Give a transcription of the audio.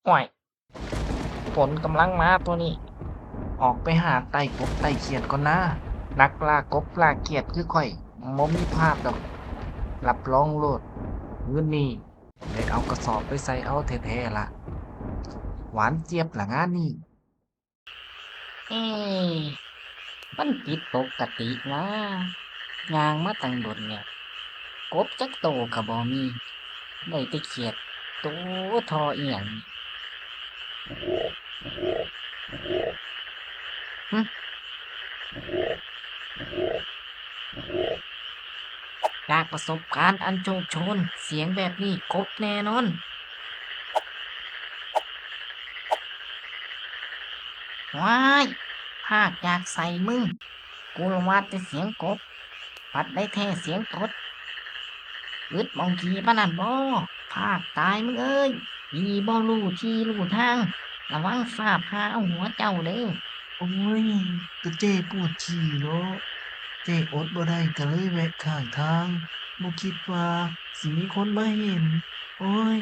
ໂອ້ຍ ຝົນກຳລັງມາຕົວນີ້. ອອກໄປຫາໄຕ່ກົບໄຕ່ຂຽດກ່ອນນາ. ນັກລ່າກົບລ່າຂຽດຄືຂ້ອຍ ບໍ່ມີພາດດອກ. ຮັບຮອງໂລດ, ມື້ນີ້ໄດ້ເອົາກະສອບໄປໃສ່ເອົາແທ້ໆລະ. ຫວານຈຽບລະງານນີ້. ເອ ມັນຜິດປົກກະຕິຫວາ, ຍ່າງມາຕັ້ງດົນແລ້ວ ກົບຈັກໂຕກະບໍ່ມີ, ໄດ້ແຕ່ຂຽດໂຕທໍອີ່ຫຍັງ. ຫຶ? ຈາກປະສົບການອັນໂຊກໂຊນ, ສຽງແບບນີ້ກົບແນ່ນອນ. ວ້າຍ! ພາກຈາກໃສມຶງ? ກູລະວ່າແຕ່ສຽງກົບ, ບັດໄດ້ແທ້ສຽງກົດ. ອຶດໝ່ອງຂີ້ປານນັ້ນບໍ? ພາກຕາຍມຶງເອີຍ! ຜີບໍ່ຮູ້ທີ່ຮູ້ທາງ, ລະວັງຟາບຜ່າເອົາຫົວເຈົ້າເດີ້. ໂອ້ຍ ກະເຈ້ປວດຂີ້ເນາະ, ເຈ້ອົດບໍ່ໄດ້ກະເລີຍແວະຂ້າງທາງ, ບໍ່ຄິດວ່າຊິມີຄົນມາເຫັນ. ໂອ້ຍ